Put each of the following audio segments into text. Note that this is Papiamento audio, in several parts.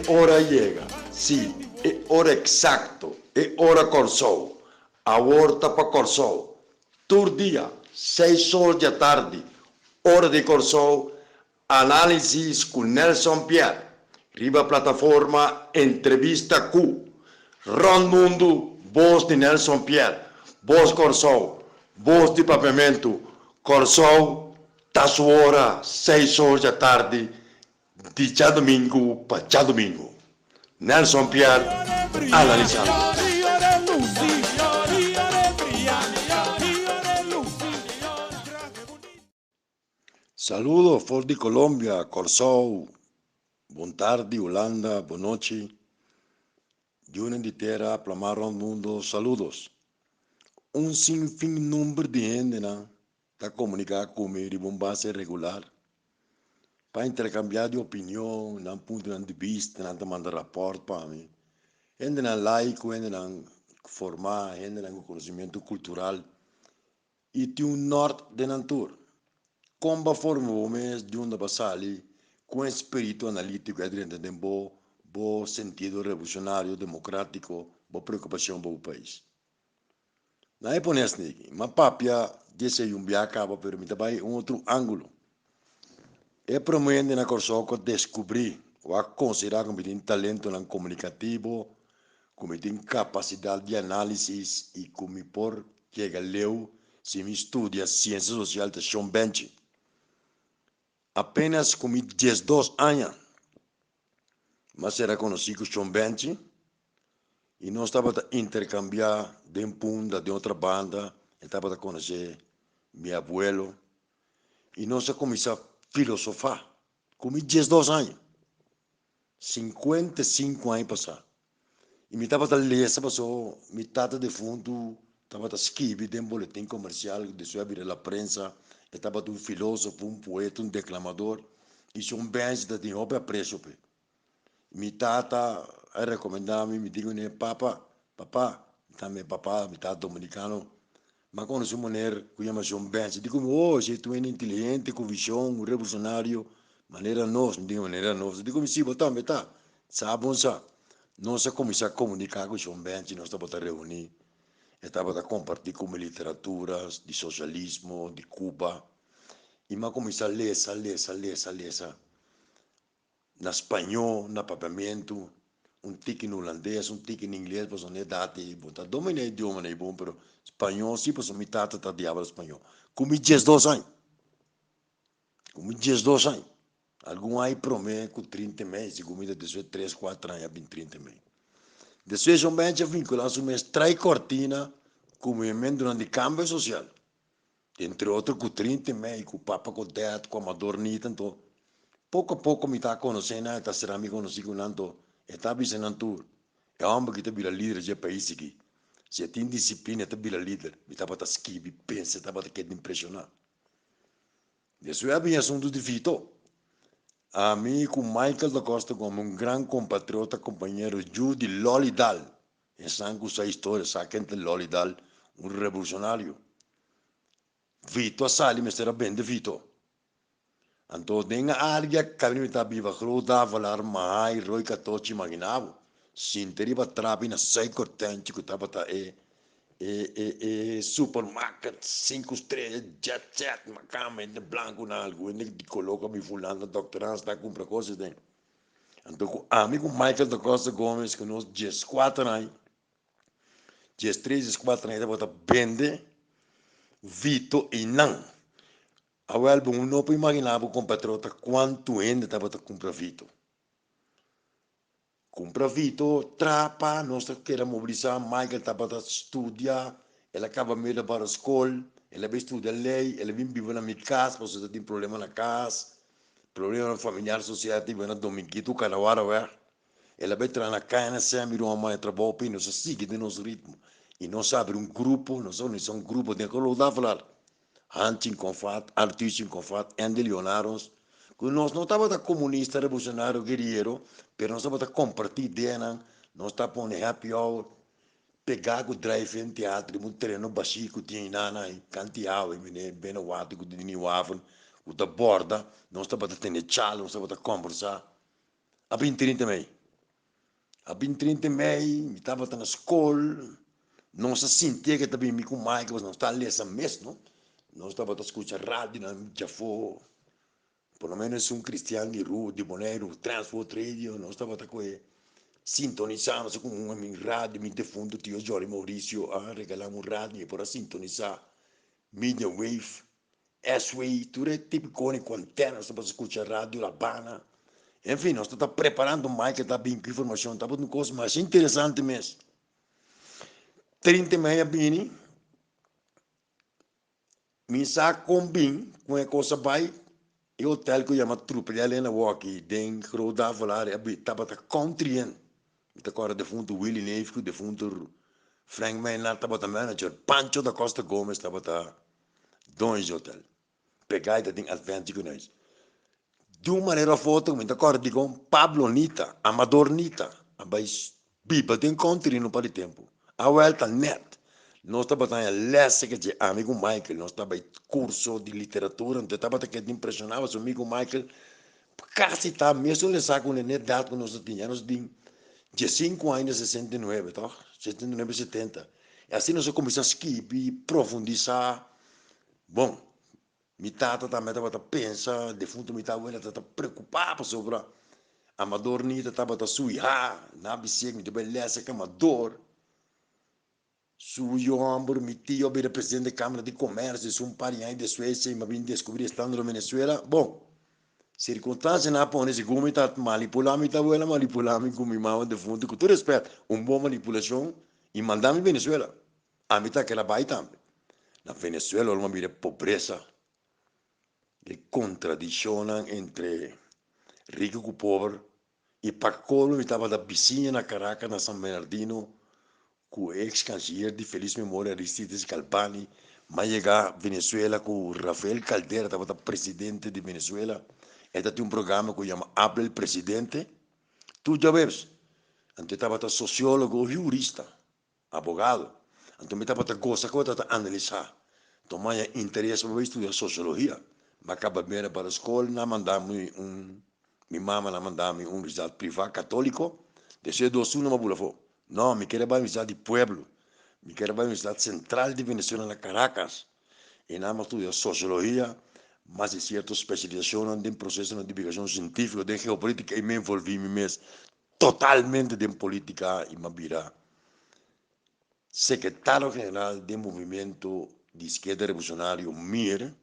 E ora a yega, sí, e ora eksakto, e ora Kòrsou. Awor ta pa Kòrsou. Tur dia, seis or di atardi, ora di Kòrsou, Análisis ku Nelson Pierre riba plataforma Entrevista Ku. Rònt mundu, bos di Nelson Pierre, bos Kòrsou, bos di Papiamentu, Kòrsou ta su ora, seis or djatardi di djadumingu pa djadumingu. Nelson Pierre analisando. Saludo for di Colombia, Kòrsou, bon tardi, Hulanda, bon nochi, Yunan di tera plamá rònt mundo, saludos. Un sin fin number di hendenan ta komuniká ku mi riba un base regular pa interkambiá di opinion, nan puntonan di bista, nan ta manda rapòrt pa mi. Hendenan laiko, hendenan formá, hendenan ku konosementu kultural I tin un nòrt den nan tur. Kon bo a forma bo mes di unda bo a sali ku un spiritu analítiko a drenta den bo, bo sentido revolucionario, demokratiko, bo preokupashon pa bo pais? Nan e pone asina, m'a papia di esei un bia kaba pero mi ta bai un otro ángulo. E promé hende na Kòrsou ku a deskubrí o a konsiderá ku mi tin talentonan komunikativo, ku mi tin kapasidat di análisis i ku mi por yega leu si mi studia siensia sosial ta Shon Benchi. Apenas ku mi diesdos aña mi a sera konosí ku Shon Benchi i nos tabata interkambiá den Punda, den otro banda, e tabata konosé mi abuelo. I nos a kuminsá filosofá ku mi diesdos aña, 55 aña pasá. I mi tabata lesa pasobra mi tata defuntu tabata skibi den Boletin Comercial ku despues a bira La Prensa. E tabata un filósofo, un poeta, un deklamador i su un bènshi ta tin hopi apresio p'e. Mi tata a rekomendá mi, mi di kuné, Papa, papá, mi ta mi papá, mi tata dominikano, mi a konosé un muner ku yama Shon Benz. E di ku mi, Oh, esei ta un hende inteligente, ku vishon, un revolushonario, manera nos. Mi di, Manera nos? E di ku mi, Si, bo tambe ta. Sa bon sa. Nos a kuminsá komuniká ku Shon Benz i nos tabata reuní. E tabata kompartí ku mi literatura di soshalismo, di Cuba. I mi a kuminsá lesa, lesa, lesa, lesa. Na spañó, na papiamentu, un tiki na hulandes, un tiki na ingles, pasobra na edat ei bo ta dominá e idiomanan ei bon, pero spañó si, pasobra mi tata ta di habla spañó. Ku mi diesdos aña, ku mi diesdos aña, algun aña promé ku trinta i mei, segun mi ta despues tres, kuater aña a bin trinta i mei. Despues un bènchi a vinkulá su mes trai kòrtina ku movimentunan di kambio sosial. Entre otro ku trinta i mei, ku Papa Godet, ku Amador Nita, anto poko a poko mi ta konosé nan, e ta sera mi konosí ku nan, anto e ta bisa nan tur, e hòmber ki ta bira lider dje pais aki, si e tin disiplina e ta bira lider, mi tabata skibi, pensa, e tabata keda impreshoná. Despues a bini asuntu di Vito. Ami ku Michael da Costa Gomez, un gran kompatriota, kompañero, yu di Lolly Dahl, Esnan ku sa historia sa ken ta Lolly Dahl, un revolucionario. Vito a sali mester a bende Vito. Anto den a área kaminda mi ta biba Groot Davelaar, Mahaai, Rooi Katochi, imagina bo, sinti riba trapi na Suikertuintje ku tabata e e e e supermarket sinku strea, jet set, makamba, hende blanku nan, algun hende di koló ku a bin fulando, Dòkter Hans ta kumpra kos esei. Anto ku ami ku Michael da Costa Gomez ku nos dieskuater aña, diestres, dieskuater aña tabata bende Vito einan. Awel bo no por imaginá bo kompatriota kuantu hende tabata kumpra Vito. Kumpra Vito, trapa, nos ta keda mobilisá, Michael tabata studia, el a kaba middelbare skol, el a bai studia lei, el a bin biba na mi kas pasobra ta tin problema na kas. Problemanan familiar social ta na Dominguito Canahuara El a bai traha na KNSM i Roma manda trabou pa i nos a sigui den nos ritmo i nos a abri un grupo, nos a organisa un grupo den Kolo Davelaar, Hanchin Confat, Artuchin Confat, Andy Leonardos, ku nos no tabata komunista, revolucionario, guerillero, pero nos tabata komparti ideanan, nos ta pone happy hour, pegá ku drive-in teatro riba un tereno bashí ku tin einan ei, kanti awa ei mene bena water ku tin Nieuwe Haven ku ta borda, nos tabata tene charla, nos tabata kombersá. A bin trinta mei. A bin 30 mei, mi tabata na skol, nos a sintié ke ta bin mi ku Michael, pasobra nos ta lesa mes, no? Nos tabata skucha radio na djafó, por lo menos un kristian di Ru, di Boneiru, Transworld Radio, nos tabata kohe sintonisá, nos a kumu un radio, mi defuntu tio Johnny Mauricio a regalá mi un radio, mi por a sintonisá Medium Wave. SW, tur e tipiconi cu antena nos tabata scucha Radio La Habana. En fin, nos tabata preparando Michael ta bin cu informacion, tabata un cos masha interesante mes. 30:30 bini, mi sa con bin con e cos a bay, e hotel cu yama Tropical Inn awoki den Groot Davelaar tabata Country Inn. Mi ta corda defunto Willy Neef cu defunto Frank Maynard tabata manager, Pancho da Costa Gomez tabata doño di hotel. Pegá ta tin Adventure ku nos. Di un manera of otro mi ta kòrda dikon Pablo Nita, Amador Nita, a bai biba den country un par di tempu. Awel ta nèt. Nos tabata haña lès ke dje ami ku Michael. Nos ta bai kurso di literatura. Anto e tabata keda impreshoná pasobra mi ku Michael kasi ta mesun lesa ku ne edat ku nos ta tin. Ya nos tin 15 aña na 69 tòg? 69, 70. I asina nos a kuminsá skibi, profundisá. Bon, mi tata tambe tabata pensa, defuntu mi tawela tabata preokupá pasobra Amador Nita tabata su ihá. Nan a bis'é ku mi ta bai lès ku Amador. Su yu hòmber, mi tio, a bira presidente di Kámara di Komèrsio su un par di aña despues i mi a bin deskubrí estando na Venezuela. Bon, sirkunstansianan a pone segun mi ta manipulá mi tawela, manipulá mi ku mi mama defuntu, ku tur rèspèt, un bon manipulashon i manda mi Venezuela. Ami ta keda bai tambe. Na Venezuela ora mi a mira e pobresa, e kontradikshonnan entre riku ku pober i pa kolmo mi tabata bisiña na Caracas na San Bernardino ku e eks kansiyer di felis memoria Aristides Galvani. Mi a yega Venezuela ku Rafael Caldera tabata presidente di Venezuela. E ta tin un programa ku yama Habla el Presidente tur djaweps. Anto e tabata sosiologo, hurista. Abogado. Anto mi tabata gosa ku e tabata analisá. Tuma ya interes pa bai studia sosiologia. Mi a kaba mira para skol, nan a manda mi un, mi mama nan a manda mi un universidat privá katóliko. Despues dos luna mi a bula afó. No, mi kere bai universidat di pueblo. Mi kere bai universidat sentral di Venezuela na Caracas. I nan a studia sosiologia, mas di sierto spesialisashonnan den prosesonan di investigashon sientífiko den geopolítika i mi a envolví mi mes totalmente den politica y m'a bira secretario general den movimiento di izquierda revolucionario MIR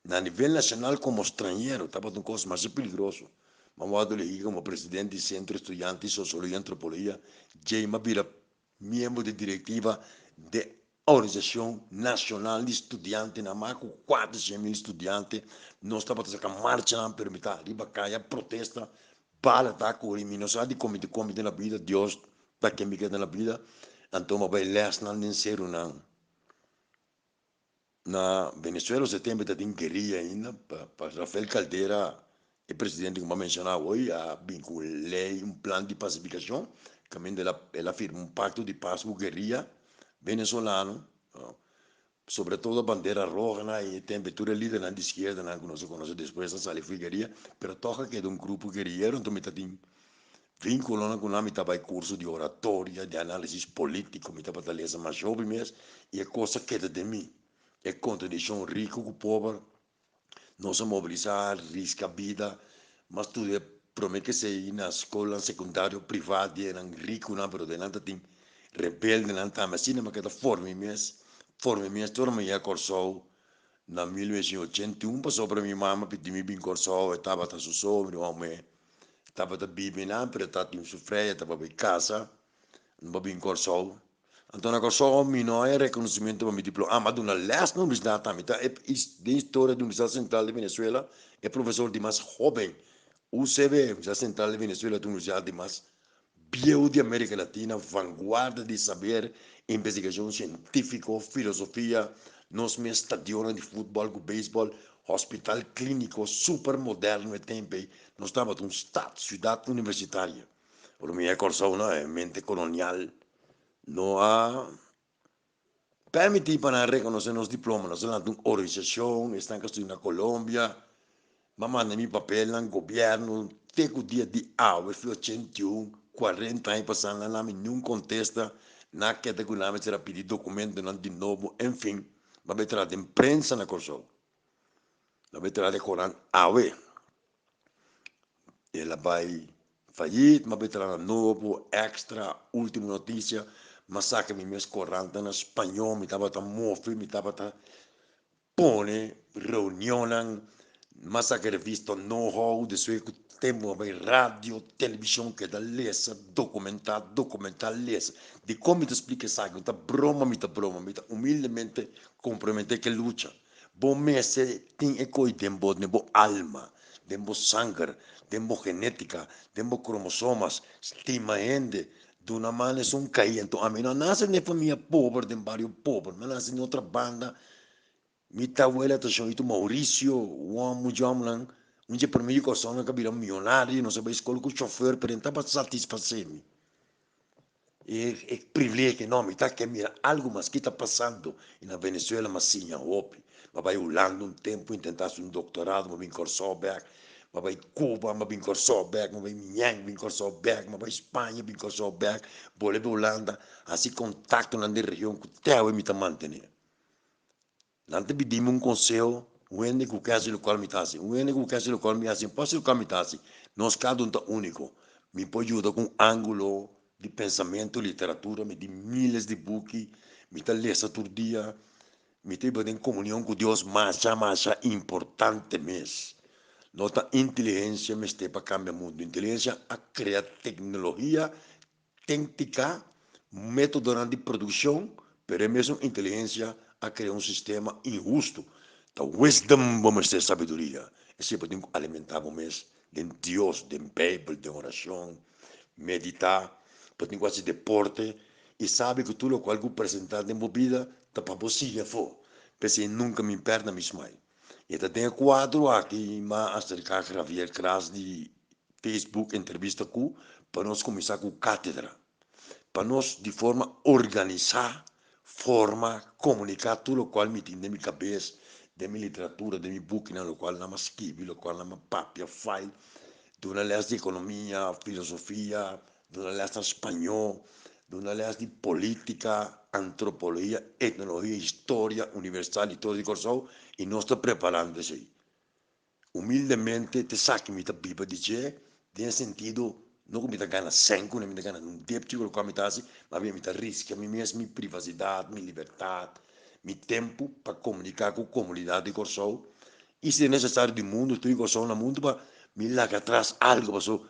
na nivel nacional como stranhero, tabata un cos masha peligroso. M'a wordo elegi como presidente di Centro Estudiante di Sociologia y Antropologia, djey m'a bira miembro di directiva de Organisacion Nacional di Studiantenan, mas cu 400.000 studiante, nos tabata saca marchanan pero mi ta riba caya protesta, bala ta cori, mi no sa di con mi ta con mi den la bida, Dios ta ken mi keda den la bida, anto mi a bay lesnan den ceronan na Venezuela, ose tempo ta tin guerilla ainda, pa Rafael Caldera e presidente cu mi a menciona awoy a bin cu un ley, un plan di pacificacion, caminda el a firma un pacto di paz cu guerilla venezolano, sobre todo Bandera Roja nan e tempo tur e lidernan di izquierdanan cu nos a conoce despues a sali fu guerilla, pero toch a keda un grupo guerillero, enton mi ta tin vinculonan cu nan, mi ta bay curso di oratoria, di analisis politico, mi tabata lesa masha hopi mes y e cos a keda den mi, e contradiccion rico cu pober. Nos a mobilisá, riska bida, mas studia promé ke esei na skolnan sekundario privá di enan rikunan, pero den nan ta tin rebeldenan tambe. Asina mi a keda forma mi mes, forma mi mes te ora mi yega Kòrsou na 1981, pasobra mi mama pidi mi bin Kòrsou, e tabata su so, mi ruman muhé tabata biba einan, pero e tabatin su freya, e tabata bai kasa, no por bin Kòrsou. Anto na Kòrsou mi no haña rekonosementu pa mi diploma. Ah, mi a duna lès na universidat tambe. Ta e den historia di Universidat Sentral di Venezuela e profesor di mas hóben. UCV, Universidat Sentral di Venezuela, ta un universidat di mas bieu di Amerika Latina, vanguardia di saber, investigashon sientífiko, filosofia, nos mes stadionnan di futbòl ku beisbòl, hospital klíniko super moderno e tempu ei. Nos tabata un stat, siudat universitaria. Ora mi a Kòrsou no, e mente kolonial no a permití pa nan rekonosé nos diploma. Nos a lanta un organisashon, esnan ku a studia na Colombia, mi a manda mi papelnan gobièrnu te ku dia di awe, fi 81. 40 aña pasá nan a mi niun kontesta, nan a keda ku nan mester a pidi dokumentonan di nobo, enfin, mi a bai traha den prensa na Kòrsou. Mi a bai traha den korant Awe. El a bai fayit, mi a bai traha na Nobo, Extra, Ultimo Noticia, mi a saka mi mes korantnan na spañó, mi tabata mofe, mi tabata pone reunionnan, mi a saka revista Know How, despues ku tempu mi a bai radio, televishon, keda lesa, dokumentá, dokumentá, lesa. Dikon mi ta splika esaki? Mi ta broma, mi ta broma, mi ta humildemente komprometé ku e lucha. Bo mester tin e koi den bo, den bo alma, den bo sanger, den bo genétika, den bo kromosomas, stima hende, duna man esun kai. Anto ami no a nase den famia pober, den bario pober, mi a nase den otra banda. Mi tawela ta shonito Mauricio, un homo jòmnan, un dje promé di Kòrsounan ku a bira mionario, nos a bai skol ku chòfer, pero e no tabata satisfasé mi. E e privilegio no, mi ta ke mira algo mas ki ta pasando i na Venezuela m'a siña hopi. M'a bai Hulanda un tempu intenta hasi un doktorado, m'a bin Kòrsou bèk, m'a bai Cuba, m'a bin Kòrsou bèk, m'a bai Miami bin Kòrsou bèk, m'a bai Spaña bin Kòrsou bèk, bolbe Hulanda, hasi kontaktonan den region ku te awe mi ta mantené. Nan ta pidi mi un konseho, un hende ku ke hasi lokual mi ta hasi, un hende ku ke hasi lokual mi hasi, por hasi lokual mi ta hasi. Nos kada un ta úniko. Mi por yuda ku un ángulo di pensamentu, literatura, mi tin miles di buki, mi ta lesa tur dia, mi ta biba den komunion ku Dios masha masha importante mes. No ta inteligensia mester pa kambia mundu, inteligensia a krea teknologia Téknika, métodonan di produkshon, pero e mesun inteligensia a krea un sistema inhustu. Ta wisdom bo mester sabiduria. Esei bo tin ku alimentá bo mes den Dios, den Beibel, den orashon, meditá. Bo tin ku hasi deporte i sabi ku tur lokual ku presentá den bo bida ta pa bo sigui afó. P'esei nunka mi pèrdè mi smile. I ta den e kuadro aki m'a aserká Javier Kras di Facebook entrevista ku pa nos kuminsá ku kátedra, pa nos di forma organisá forma komuniká tur lokual mi tin den mi kabes, den mi literatura, den mi bukinan, lokual nan a skibi, lokual nan a papia, file, duna lès di ekonomia, filosofia, duna lès na spañó, duna lès di polítika, antropologia, etnologia, historia universal i tur di Kòrsou i nos ta preparando esei. Humildemente t'esaki mi ta biba di dje, den e sentido no ku mi ta gana sèn ku mi ta gana un depchi ku lokual mi ta hasi, mas bien mi ta riska mi mes, mi privasidat, mi libertat, mi tempu pa komuniká ku komunidat di Kòrsou i si ta nesesario di mundu, tur di Kòrsou na mundu pa mi laga atras algu pasobra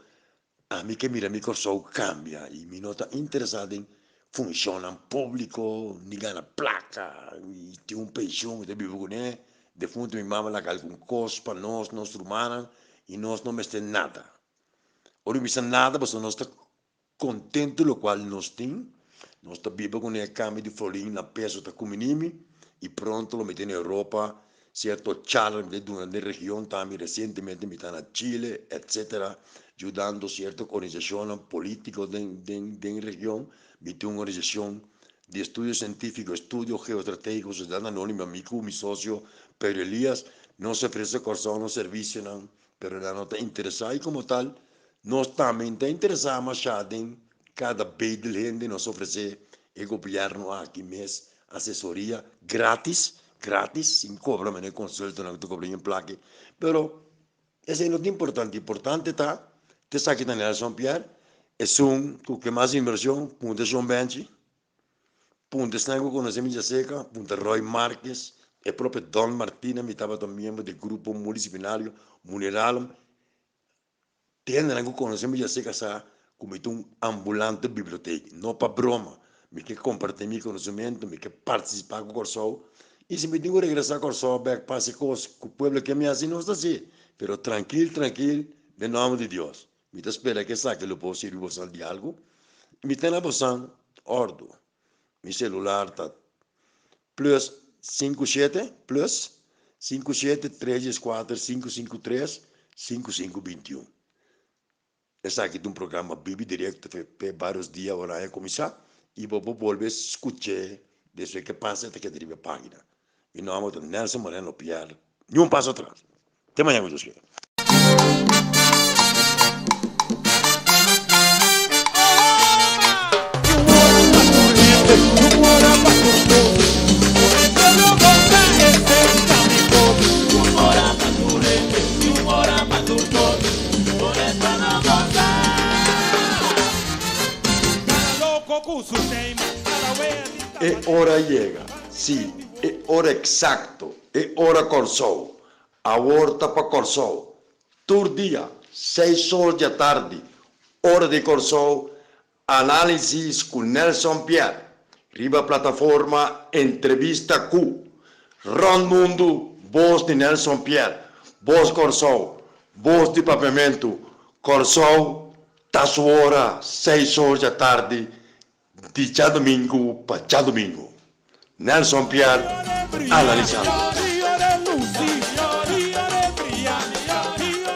ami ke mira mi Kòrsou kambia i mi no ta interesá den funshonnan públiko ni gana plaka i tin un penshon mi ta biba kuné. Defuntu mi mama laga algun kos pa nos, nos rumannan i nos no mester nada. Ora mi bisa nada pasobra nos ta kontentu lokual nos tin, nos ta biba kuné kambio di florin na peso ta kuminimi i pronto lo mi ta na Europa Cierto charla mi ta duna den region tambe, recientemente mi ta na Chile etc. Yudando cierto organisacionnan politico den den den region. Mi tin un organisacion di estudio cientifico, estudio geostrategico, Sociedad Anonima, mi cu mi socio Pedro Elias, nos ofrece Corsou nos servicionan, pero nan no ta interesa y como tal nos tambe ta interesa masha den cada bedel hende nos ofrece e gobierno aki mes asesoria gratis, gratis, sin cobra mene consultonan cu ta cobra yen plaki, pero esey no ta importante, importante ta ta esaki ta Nelson Pierre, esun cu ke mas inversion punta Shon Benchi, punta esnan cu conoce mi djaseca, punta Roy Marques, e propio Don Martina, mi tabata miembro di grupo multidisciplinario Muneralum, Tendenan ku konosé mi dja seka sa ku mi ta un ambulante bibliotek. No pa broma. Mi ke kompartí mi konosementu, mi ke partisipá ku Kòrsou. I si mi tin ku regresá Kòrsou bèk pa hasi kos ku pueblo ke mi hasi, nos ta hasi. Pero trankil, trankil, den nòmber di Dios. Mi ta spera ku esaki lo por sirbi bosan di algu. Mi ta na bosan òrdu. Mi selular ta plus 57 plus 57 314 553 5521. Esaki ta un programa bibi directo p'e varios dia ora aña cuminsa y bo por bolbe scuch'e despues ke pasa e ta keda riba e pagina. Mi nomber ta Nelson Moreno Pierre, ni un paso atras. Te mañana cu Dios kier. E ora a yega, sí, e ora eksakto, e ora Kòrsou. Awor ta pa Kòrsou. Tur dia, seis or di atardi, ora di Kòrsou, Análisis ku Nelson Pierre riba plataforma Entrevista Ku. Rònt mundu, bos di Nelson Pierre, bos Kòrsou, bos di Papiamentu, Kòrsou ta su ora, seis or di atardi di djadumingu pa djadumingu. Nelson Pierre analisando.